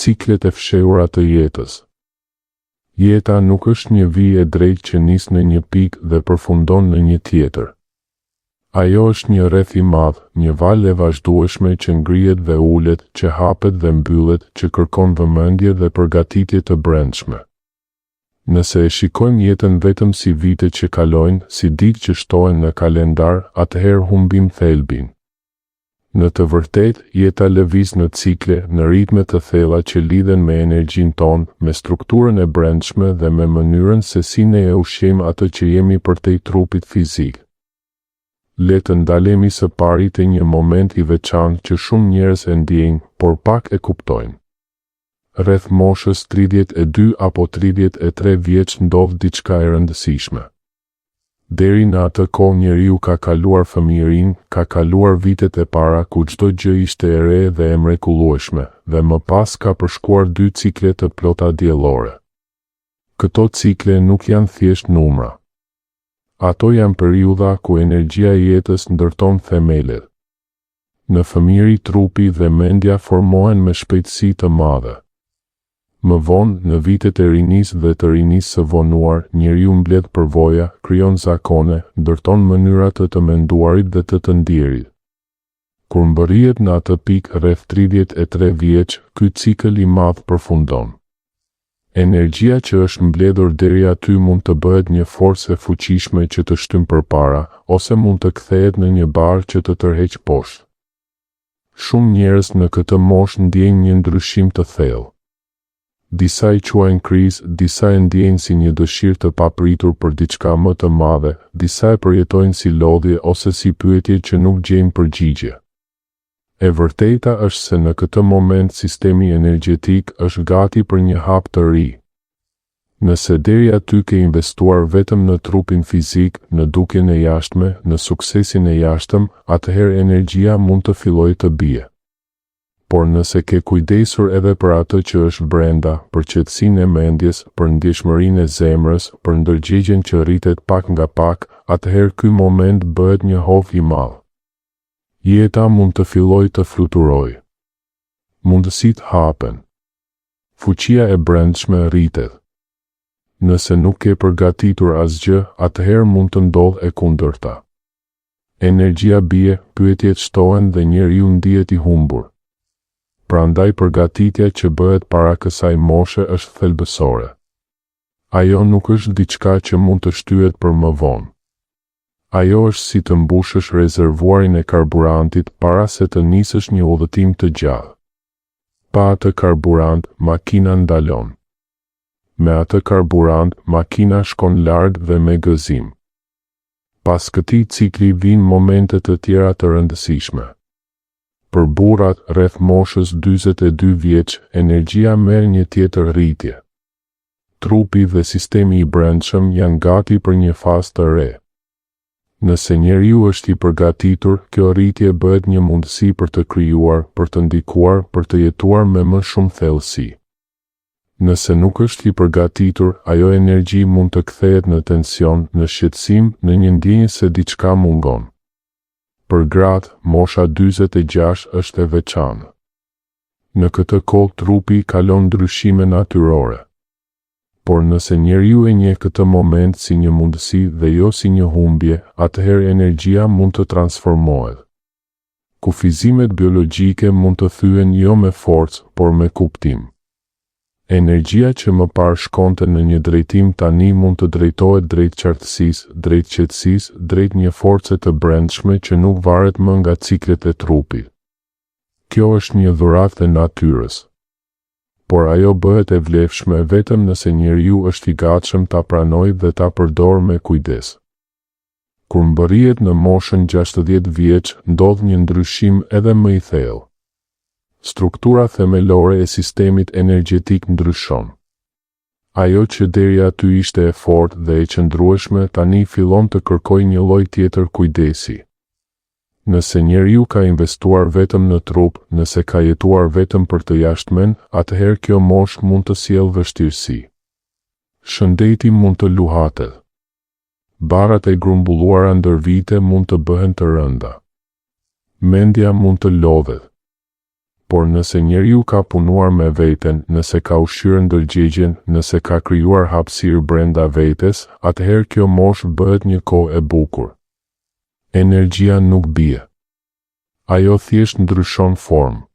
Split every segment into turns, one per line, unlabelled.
Ciklet e fshehura të jetës. Jeta nuk është një vijë e drejtë që nis në një pikë dhe përfundon në një tjetër. Ajo është një rreth i madh, një valë e vazhdueshme që ngrihet dhe ulet, që hapet dhe mbyllet, që kërkon vëmendje dhe përgatitje të brendshme. Nëse e shikojmë jetën vetëm si vite që kalojnë, si ditë që shtohen në kalendar, atëherë humbim thelbin. Në të vërtetë, jeta lëviz në cikle, në ritme të thella që lidhen me energjinë tonë, me strukturën e brendshme dhe me mënyrën se si ne e ushqejmë atë që jemi përtej trupit fizik. Le të ndalemi së pari te një moment i veçantë që shumë njerëz e ndjejnë, por pak e kuptojnë. Rreth moshës 32 apo 33 vjeç ndodh diçka e rëndësishme. Deri në atë kohë njeriu ka kaluar fëmijërinë, ka kaluar vitet e para ku çdo gjë ishte e re dhe e mrekullueshme, dhe më pas ka përshkuar dy cikle të plota diellore. Këto cikle nuk janë thjesht numra. Ato janë periudha ku energjia e jetës ndërton themelet. Në fëmijëri trupi dhe mendja formohen me shpejtësi të madhe. Më vonë, në vitet e rinisë dhe të rinisë së vonuar, njeriu mbledh përvoja, krijon zakone, ndërton mënyra të të menduarit dhe të të ndjerit. Kur mbërrihet në atë pikë rreth 33 vjeç, ky cikël i madh përfundon. Energjia që është mbledhur deri aty mund të bëhet një forcë e fuqishme që të shtyn përpara, ose mund të kthehet në një barrë që të tërheq poshtë. Shumë njerëz në këtë moshë ndjejnë një ndryshim të thellë. Disa e quajnë krizë, disa e ndjejnë si një dëshirë të papritur për diçka më të madhe, disa e përjetojnë si lodhje ose si pyetje që nuk gjejnë përgjigje. E vërteta është se në këtë moment sistemi energjetik është gati për një hap të ri. Nëse deri aty ke investuar vetëm në trupin fizik, në dukjen e jashtme, në suksesin e jashtëm, atëherë energjia mund të fillojë të bie. Por nëse ke kujdesur edhe për atë që është brenda, për qetësinë e mendjes, për ndjeshmërinë e zemrës, për ndërgjegjen që rritet pak nga pak, atëherë ky moment bëhet një hov i madh. Jeta mund të fillojë të fluturojë. Mundësitë hapen. Fuqia e brendshme rritet. Nëse nuk ke përgatitur asgjë, atëherë mund të ndodhë e kundërta. Energjia bie, pyetjet shtohen dhe njeriu ndihet i humbur. Prandaj përgatitja që bëhet para kësaj moshe është thelbësore. Ajo nuk është diçka që mund të shtyhet për më vonë. Ajo është si të mbushësh rezervuarin e karburantit para se të nisësh një udhëtim të gjatë. Pa atë karburant, makina ndalon. Me atë karburant, makina shkon larg dhe me gëzim. Pas këtij cikli vijnë momente të tjera të rëndësishme. Për burrat, rreth moshës 42 vjeç, energjia merr një tjetër rritje. Trupi dhe sistemi i brendshëm janë gati për një fazë të re. Nëse njeriu është i përgatitur, kjo rritje bëhet një mundësi për të krijuar, për të ndikuar, për të jetuar me më shumë thellësi. Nëse nuk është i përgatitur, ajo energji mund të kthehet në tension, në shqetësim, në një ndjenjë se diçka mungon. Për gratë, mosha 46 është e veçantë. Në këtë kohë trupi kalon ndryshime natyrore. Por nëse njeriu e njeh këtë moment si një mundësi dhe jo si një humbje, atëherë energjia mund të transformohet. Kufizimet biologjike mund të thyhen jo me forcë, por me kuptim. Energjia që më parë shkonte në një drejtim tani mund të drejtohet drejt qartësisë, drejt qetësisë, drejt një force të brendshme që nuk varet më nga ciklet e trupit. Kjo është një dhuratë e natyrës. Por ajo bëhet e vlefshme vetëm nëse njeriu është i gatshëm ta pranojë dhe ta përdorë me kujdes. Kur mbërrihet në moshën 60 vjeç, ndodh një ndryshim edhe më i thellë. Struktura themelore e sistemit energjetik ndryshon. Ajo që deri aty ishte e fortë dhe e qëndrueshme tani fillon të kërkojë një lloj tjetër kujdesi. Nëse njeriu ka investuar vetëm në trup, nëse ka jetuar vetëm për të jashtmen, atëherë kjo moshë mund të sjellë vështirësi. Shëndeti mund të luhatet. Barrat e grumbulluara ndër vite mund të bëhen të rënda. Mendja mund të lodhet. Por nëse njeriu ka punuar me veten, nëse ka ushqyer ndërgjegjen, nëse ka krijuar hapësirë brenda vetes, atëherë kjo moshë bëhet një kohë e bukur. Energjia nuk bie. Ajo thjesht ndryshon formë.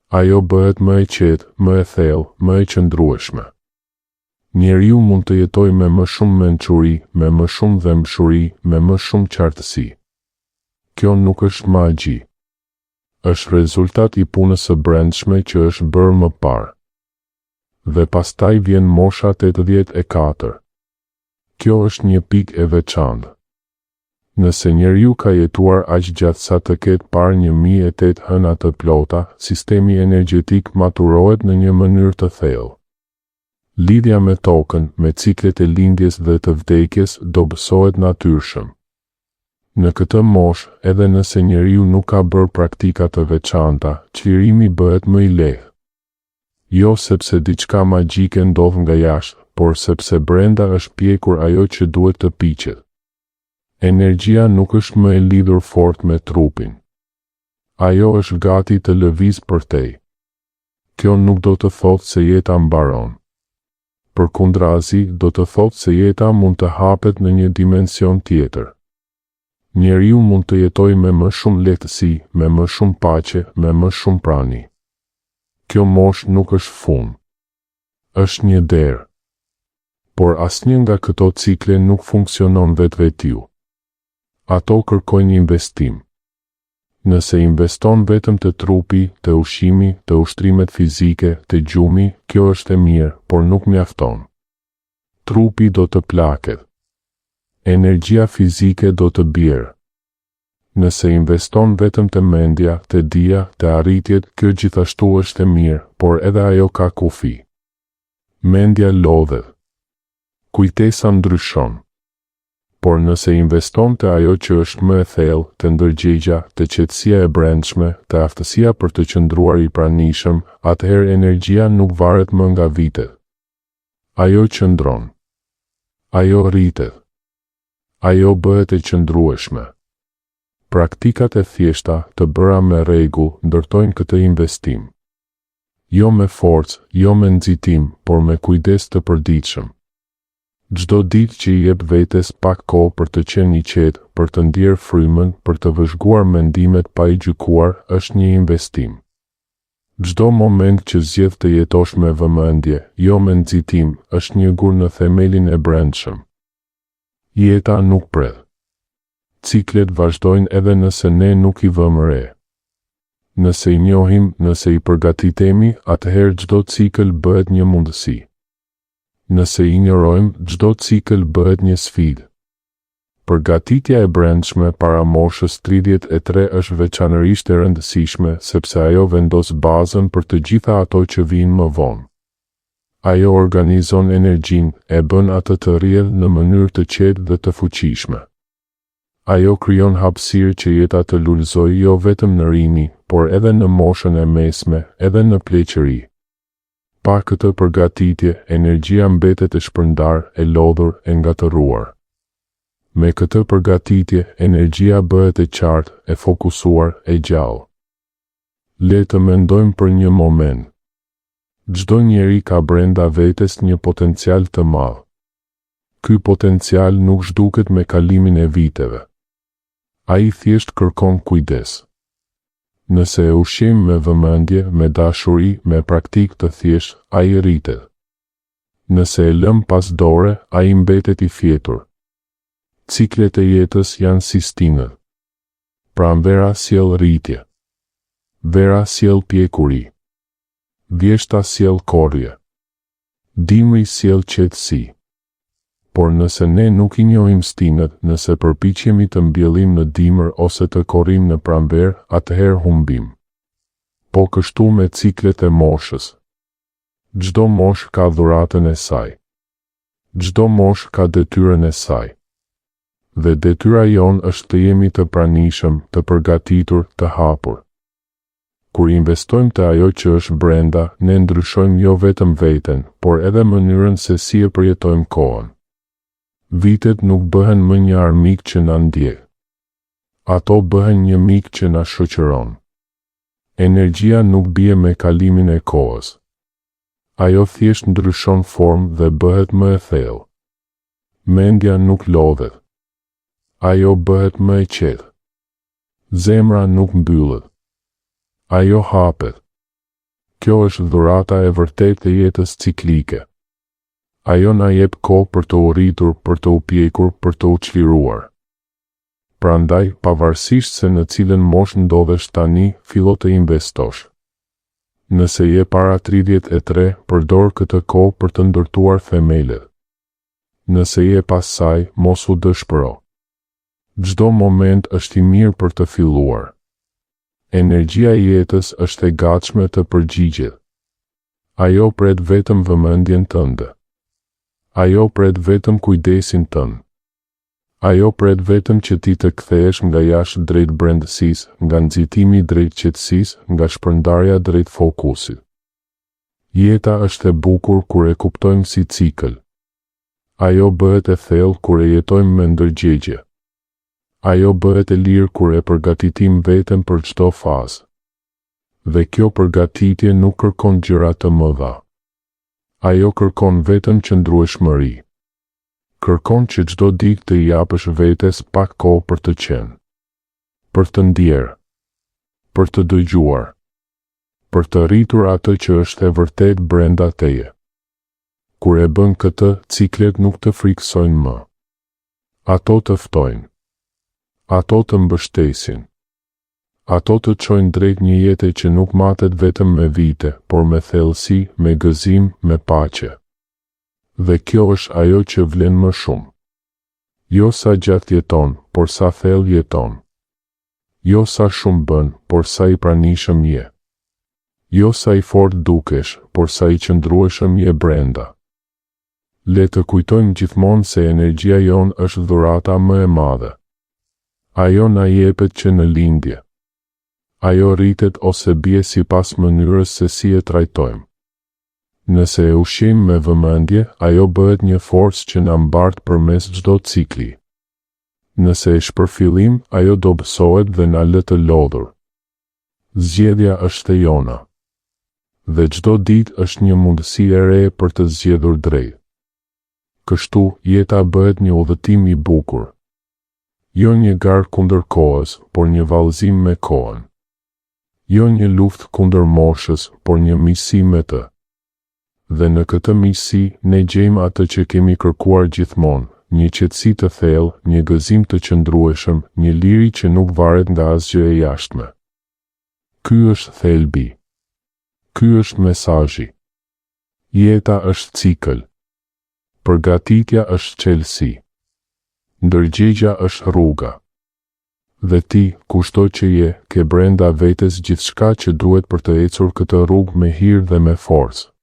Ajo bëhet më e qetë, më e thellë, më e qëndrueshme. Njeriu mund të jetojë me më shumë mençuri, me më shumë dhembshuri, me më shumë qartësi. Kjo nuk është magji. Është rezultat i punës së brendshme që është bërë më parë. Dhe pastaj vjen mosha 84. Kjo është një pikë e veçantë. Nëse njeriu ka jetuar aq gjatë sa të ketë parë 1008 hëna të plota, sistemi energjetik maturohet në një mënyrë të thellë. Lidhja me tokën, me ciklet e lindjes dhe të vdekjes, dobësohet natyrshëm. Në këtë moshë, edhe nëse njeriu nuk ka bërë praktika të veçanta, çlirimi bëhet më i lehtë. Jo sepse diçka magjike ndodh nga jashtë, por sepse brenda është pjekur ajo që duhet të piqet. Energjia nuk është më e lidhur fort me trupin. Ajo është gati të lëvizë përtej. Kjo nuk do të thotë se jeta mbaron. Përkundrazi, do të thotë se jeta mund të hapet në një dimension tjetër. Njeriu mund të jetojë me më shumë lehtësi, me më shumë paqe, me më shumë prani. Kjo moshë nuk është fund. Është një derë. Por asnjë nga këto cikle nuk funksionon vetvetiu. Ato kërkojnë investim. Nëse investon vetëm te trupi, te ushqimi, te ushtrimet fizike, te gjumi, kjo është e mirë, por nuk mjafton. Trupi do të plaket. Energjia fizike do të bjerë. Nëse investon vetëm te mendja, te dija, te arritjet, kjo gjithashtu është e mirë, por edhe ajo ka kufi. Mendja lodhet. Kujtesa ndryshon. Por nëse investon te ajo që është më e thellë, te ndërgjegja, te qetësia e brendshme, te aftësia për të qëndruar i pranishëm, atëherë energjia nuk varet më nga vitet. Ajo qëndron. Ajo rritet. Ajo bëhet e qëndrueshme. Praktikat e thjeshta, të bëra me rregull, ndërtojnë këtë investim. Jo me forcë, jo me nxitim, por me kujdes të përditshëm. Çdo ditë që i jep vetes pak kohë për të qenë i qetë, për të ndjerë frymën, për të vëzhguar mendimet pa i gjykuar, është një investim. Çdo moment që zgjedh të jetosh me vëmendje, jo me nxitim, është një gur në themelin e brendshëm. Jeta nuk pret. Ciklet vazhdojnë edhe nëse ne nuk i vëmë re. Nëse i njohim, nëse i përgatitemi, atëherë çdo cikël bëhet një mundësi. Nëse i injorojmë, çdo cikël bëhet një sfidë. Përgatitja e brendshme para moshës 33 është veçanërisht e rëndësishme sepse ajo vendos bazën për të gjitha ato që vijnë më vonë. Ajo organizon energjinë, e bën atë të rrjedhë në mënyrë të qetë dhe të fuqishme. Ajo krijon hapësirë që jeta të lulëzojë jo vetëm në rini, por edhe në moshën e mesme, edhe në pleqëri. Pa këtë përgatitje, energjia mbetet e shpërndarë, e lodhur, e ngatërruar. Me këtë përgatitje, energjia bëhet e qartë, e fokusuar, e gjallë. Le të mendojmë për një moment. Çdo njeri ka brenda vetes një potencial të madh. Ky potencial nuk zhduket me kalimin e viteve. Ai thjesht kërkon kujdes. Nëse e ushqejmë me vëmendje, me dashuri, me praktikë të thjeshtë, ai rritet. Nëse e lëmë pas dore, ai mbetet i fjetur. Ciklet e jetës janë si stinët. Pranvera sjell rritje. Vera sjell pjekuri. Vjeshta sjell korrje. Dimri sjell qetësi. Por nëse ne nuk i njohim stinët, nëse përpiqemi të mbjellim në dimër ose të korrim në pranverë, atëherë humbim. Po kështu me ciklet e moshës. Çdo moshë ka dhuratën e saj. Çdo moshë ka detyrën e saj. Dhe detyra jonë është të jemi të pranishëm, të përgatitur, të hapur. Kur investojmë te ajo që është brenda, ne ndryshojmë jo vetëm veten, por edhe mënyrën se si e përjetojmë kohën. Vitet nuk bëhen më një armik që na ndjek. Ato bëhen një mik që na shoqëron. Energjia nuk bie me kalimin e kohës. Ajo thjesht ndryshon formë dhe bëhet më e thellë. Mendja nuk lodhet. Ajo bëhet më e qetë. Zemra nuk mbyllet. Ajo hapet. Kjo është dhurata e vërtetë e jetës ciklike. Ajo na jep kohë për të u rritur, për të u pjekur, për të u çliruar. Prandaj, pavarësisht se në cilën moshë ndodhesh tani, fillo të investosh. Nëse je para 33, përdor këtë kohë për të ndërtuar themelet. Nëse je pas saj, mos u dëshpëro. Çdo moment është i mirë për të filluar. Energjia e jetës është e gatshme të përgjigjet. Ajo pret vetëm vëmendjen tënde. Ajo pret vetëm kujdesin tënd. Ajo pret vetëm që ti të kthehesh nga jashtë drejt brendësisë, nga nxitimi drejt qetësisë, nga shpërndarja drejt fokusit. Jeta është e bukur kur e kuptojmë si cikël. Ajo bëhet e thellë kur e jetojmë me ndërgjegje. Ajo bëhet e lirë kur e përgatitim veten për çdo fazë. Dhe kjo përgatitje nuk kërkon gjëra të mëdha. Ajo kërkon vetëm qëndrueshmëri. Kërkon që çdo ditë të i japësh vetes pak kohë për të qenë. Për të ndjerë. Për të dëgjuar. Për të rritur atë që është e vërtetë brenda teje. Kur e bën këtë, ciklet nuk të frikësojnë më. Ato të ftojnë. Ato të mbështesin. Ato të çojnë drejt një jete që nuk matet vetëm me vite, por me thellësi, me gëzim, me paqe. Dhe kjo është ajo që vlen më shumë. Jo sa gjatë jeton, por sa thellë jeton. Jo sa shumë bën, por sa i pranishëm je. Jo sa i fortë dukesh, por sa i qëndrueshëm je brenda. Le të kujtojmë gjithmonë se energjia jonë është dhurata më e madhe. Ajo na jepet që në lindje. Ajo rritet ose bie sipas mënyrës se si e trajtojmë. Nëse e ushqejmë me vëmendje, ajo bëhet një forcë që na mbart përmes çdo cikli. Nëse e shpërfillim, ajo dobësohet dhe na lë të lodhur. Zgjedhja është e jona. Dhe çdo ditë është një mundësi e re për të zgjedhur drejt. Kështu, jeta bëhet një udhëtim i bukur. Jo një garë kundër kohës, por një vallëzim me kohën. Jo një luftë kundër moshës, por një miqësi me të. Dhe në këtë miqësi, ne gjejmë atë që kemi kërkuar gjithmonë, një qetësi të thellë, një gëzim të qëndrueshëm, një liri që nuk varet nga asgjë e jashtme. Ky është thelbi. Ky është mesazhi. Jeta është cikël. Përgatitja është çelësi. Ndërgjegja është rruga. Dhe ti, kushdo që je, ke brenda vetes gjithçka që duhet për të ecur këtë rrugë me hir dhe me forcë.